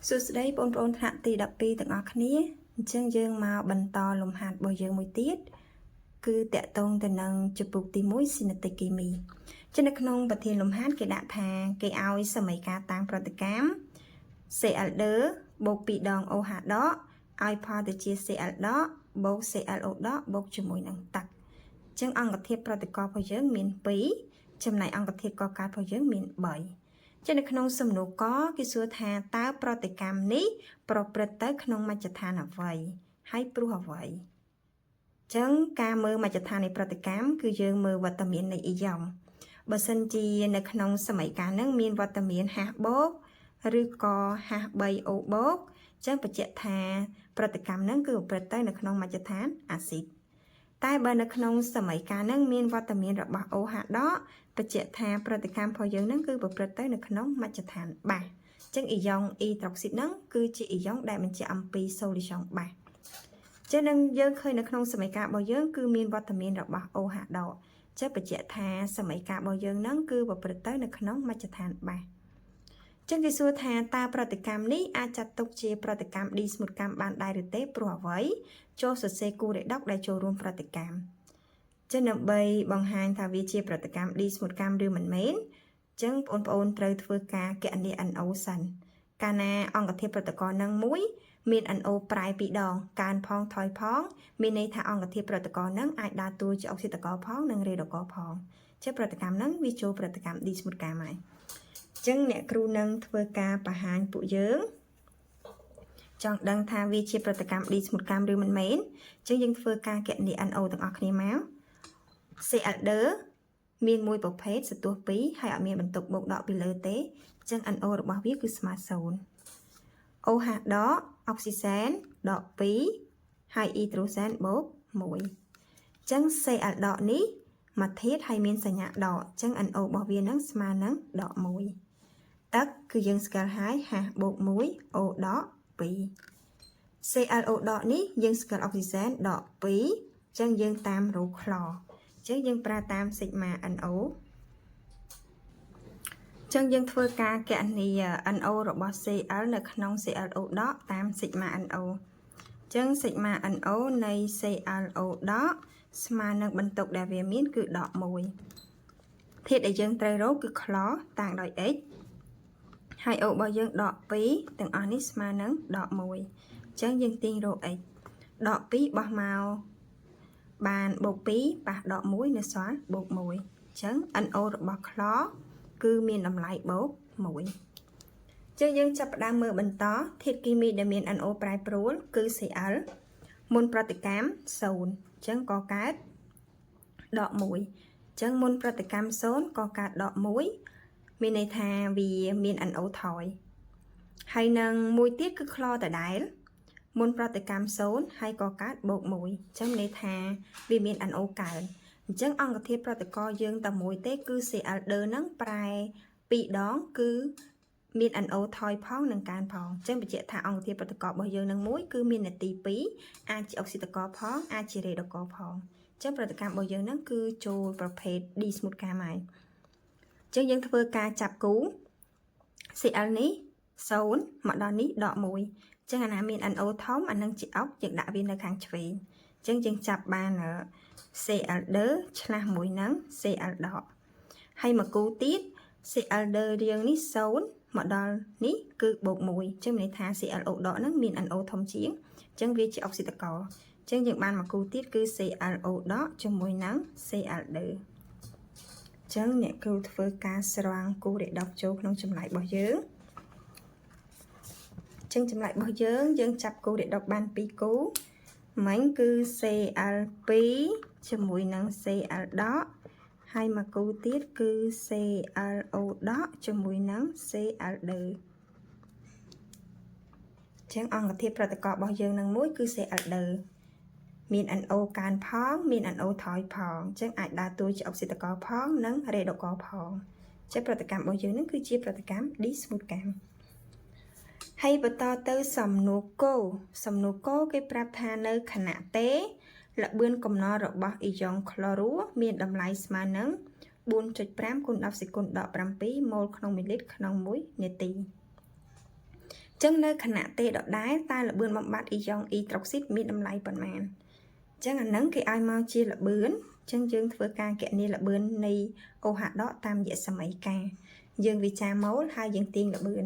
សួស្តីបងប្អូនថ្នាក់ទី12ទាំងអស់គ្នាអញ្ចឹងយើងមកបន្តលំហាត់របស់យើងមួយទៀតគឺតាក់ទងទៅនឹងជំពូកទី1ស៊ីណេទិកគីមីចឹងនៅក្នុងប្រធានលំហាត់គេដាក់ថាគេឲ្យសមីការតាំងប្រតិកម្ម Cl2 បូក2ដង OH ដកឲ្យផលទៅជា Cl ដកបូក ClO ដកបូកជាមួយនឹងទឹកអញ្ចឹងអង្គធាតុប្រតិកររបស់យើងមាន2ចំណែកអង្គធាតុកកើតរបស់យើងមាន3ចឹងនៅក្នុងសំណួរកគេសួរថាតើប្រតិកម្មនេះប្រព្រឹត្តទៅក្នុងមជ្ឈដ្ឋានអ្វីហើយព្រោះអ្វីចឹងការមើលមជ្ឈដ្ឋាននៃប្រតិកម្មគឺយើងមើលវត្តមាននៃអ៊ីយ៉ុងបើសិនជានៅក្នុងសម័យកាលហ្នឹងមានវត្តមាន H បូកឬក៏ H3O បូកចឹងបញ្ជាក់ថាប្រតិកម្មហ្នឹងគឺប្រព្រឹត្តទៅនៅក្នុងមជ្ឈដ្ឋានអាស៊ីតតែបើនៅក្នុងសម័យកាលហ្នឹងមានវត្តមានរបស់ OH ដកបញ្ជាក់ថាប្រតិកម្មរបស់យើងហ្នឹងគឺប្រព្រឹត្តទៅនៅក្នុងមជ្ឈដ្ឋានបាសអញ្ចឹងអ៊ីយ៉ុងអ៊ីដ្រុកស៊ីតហ្នឹងគឺជាអ៊ីយ៉ុងដែលបញ្ជាក់អំពី solution បាសចឹងនឹងយើងឃើញនៅក្នុងសម័យកាលរបស់យើងគឺមានវត្តមានរបស់ OH ដកចឹងបញ្ជាក់ថាសម័យកាលរបស់យើងហ្នឹងគឺប្រព្រឹត្តទៅនៅក្នុងមជ្ឈដ្ឋានបាសចឹងគេសួរថាតើប្រតិកម្មនេះអាចចាត់ទុកជាប្រតិកម្មឌីស្មុតកម្មបានដែរឬទេព្រោះអ្វីចូលសរសេរគូរេដុកដែលចូលរួមប្រតិកម្មចឹងដើម្បីបង្ហាញថាវាជាប្រតិកម្មឌីស្មុតកម្មឬមិនមែនចឹងបងប្អូនត្រូវធ្វើការគណនា NO សិនកាលណាអង្គធាតុប្រតិករនឹងមួយមាន NO ប្រែពីរដងកើនផងថយផងមានន័យថាអង្គធាតុប្រតិករនឹងអាចដើរតួជាអុកស៊ីតករផងនិងរេដករផងចឹងប្រតិកម្មហ្នឹងវាចូលប្រតិកម្មឌីស្មុតកម្មហើយចឹងអ្នកគ្រូនឹងធ្វើការបង្ហាញពួកយើងចង់ដឹងថាវាជាប្រតិកម្មឌីស្មុតកម្មឬមិនមែនចឹងយើងធ្វើការគណនា NO ទាំងអស់គ្នាមក Cl2 មានមួយប្រភេទសន្ទស្សន៍2ហើយអត់មានបន្ទុកបូកដកពីលើទេអញ្ចឹង NO របស់វាគឺស្មើ0 OH ដកអុកស៊ីសែនដក2ហើយអ៊ីដ្រូសែនបូក1អញ្ចឹង Cl ដកនេះមួយធាតុហើយមានសញ្ញាដកអញ្ចឹង NO របស់វានឹងស្មើនឹងដក1ទឹកគឺយើងស្គាល់ហើយ H បូក1 O ដក2 ClO ដកនេះយើងស្គាល់អុកស៊ីសែនដក2អញ្ចឹងយើងតាមរោក្លអញ្ចឹងយើងប្រើតាម sigma NO ចឹងយើងធ្វើការគណនា NO របស់ Cl នៅក្នុង ClO ដកតាម sigma NO ចឹង sigma NO នៃ ClO ដកស្មើនឹងបន្ទុកដែលវាមានគឺដក1ធាតុដែលយើងត្រូវរកគឺក្លតាំងដោយ x ហើយ O របស់យើងដក2ទាំងអស់នេះស្មើនឹងដក1អញ្ចឹងយើងទាញរក x ដក2បោះមកបានបូក2ប៉ះដក1នៅសល់បូក1អញ្ចឹង NO របស់ក្លគឺមានតម្លៃបូក1ចឹងយើងចាប់ផ្ដើមមើលបន្តធាតុគីមីដែលមាន NO ប្រែប្រួលគឺ Cl មុនប្រតិកម្ម0អញ្ចឹងក៏កើតដក1អញ្ចឹងមុនប្រតិកម្ម0ក៏កើតដក1មានន័យថាវាមាន NO ថយហើយនឹងមួយទៀតគឺក្លដដែលមុនប្រតិកម្ម0ហើយក៏កើតបូក1អញ្ចឹងន័យថាវាមាន NO កើនអញ្ចឹងអង្គធាតុប្រតិករយើងតែមួយទេគឺ Cl2 ហ្នឹងប្រែ2ដងគឺមាន NO ថយផងនិងកើនផងអញ្ចឹងបញ្ជាក់ថាអង្គធាតុប្រតិកររបស់យើងនឹងមួយគឺមាននាទី2អាចជាអុកស៊ីតករផងអាចជារេដករផងអញ្ចឹងប្រតិកម្មរបស់យើងហ្នឹងគឺចូលប្រភេទ ឌីស្មុតកម្មហើយអញ្ចឹងយើងធ្វើការចាប់គូ Cl នេះ0មកដល់នេះដក1អញ្ចឹងអាណាមាន NO ធំអានឹងជាអុកយើងដាក់វានៅខាងឆ្វេងអញ្ចឹងយើងចាប់បាន Cl2 ឆ្លាស់មួយនឹង Cl ដកហើយមកគូទៀត Cl2 រៀងនេះ0មកដល់នេះគឺបូក1អញ្ចឹងមានន័យថា ClO ដកហ្នឹងមាន NO ធំជាងអញ្ចឹងវាជាអុកស៊ីតករអញ្ចឹងយើងបានមកគូទៀតគឺ ClO ដកជាមួយនឹង Cl2 អញ្ចឹងអ្នកគ្រូធ្វើការស្រង់គូរេដុកចូលក្នុងចម្លើយរបស់យើងចឹងចម្លើយរបស់យើងយើងចាប់គូរេដុកបាន2គូមិញគឺ Cl2 ជាមួយនឹង Cl ដកហើយមកគូទៀតគឺ ClO ដកជាមួយនឹង Cl2 ចឹងអង្គធាតុប្រតិកររបស់យើងនឹងមួយគឺ Cl2 មាន NO កើនផងមាន NO ថយផងអញ្ចឹងអាចដើរតួជាអុកស៊ីតករផងនិងរេដករផងចឹងប្រតិកម្មរបស់យើងនឹងគឺជាប្រតិកម្ម ឌីស្មុតកម្មហើយបន្តទៅសំណួរគោសំណួរគោគេប្រាប់ថានៅខណៈទេល្បឿនកំណត់របស់អ៊ីយ៉ុងក្លរូមានតម្លៃស្មើនឹង4.5គុណ10សេគុណដក7ម៉ូលក្នុង1លីត្រក្នុង1នាទី ចឹងនៅខណៈ T ដដែលតើល្បឿនបំបាត់អ៊ីយ៉ុងអ៊ីដ្រុកស៊ីតមានតម្លៃប៉ុន្មានចឹងអាហ្នឹងគេឲ្យមកជាល្បឿនចឹងយើងធ្វើការគណនាល្បឿននៃ OH ដកតាមរយៈសមីការយើងវិចារម៉ូលហើយយើងទាញល្បឿន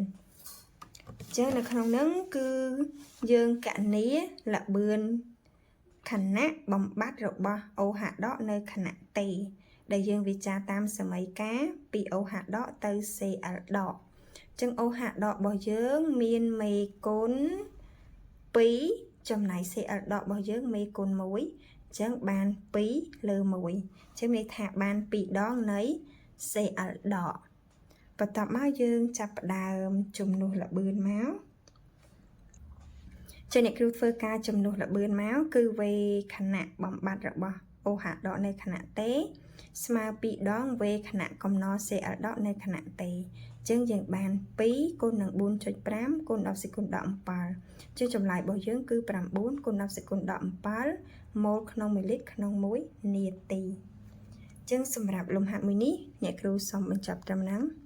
ចឹងនៅក្នុងហ្នឹងគឺយើងគណនាល្បឿនខណៈបំបាត់របស់ OH ដកនៅខណៈ T ដែលយើងវិចារតាមសមីការពី OH ដកទៅ Cl ដកចឹង OH ដករបស់យើងមានមេគុណ2ចំណែក Cl ដករបស់យើងមេគុណ1អញ្ចឹងបាន2លើ1ចឹងមានន័យថាបាន2ដងនៃ Cl ដកបន្ទាប់មកយើងចាប់ផ្ដើមជំនួសល្បឿនមកចឹងអ្នកគ្រូធ្វើការជំនួសល្បឿនមកគឺ V ខណៈបំបាត់របស់ OH ដកនៅខណៈ T ស្មើ2ដង V ខណៈកំណ Cl ដកនៅខណៈ T ចឹងយើងបាន2គុណនឹង4.5គុណ10សេគុណ17ចឹងចម្លើយរបស់យើងគឺ9គុណ10សេគុណ17ម៉ូលក្នុង1លីត្រក្នុង1នាទីចឹងសម្រាប់លំហាត់មួយនេះអ្នកគ្រូសូមបញ្ចប់ត្រឹមហ្នឹង។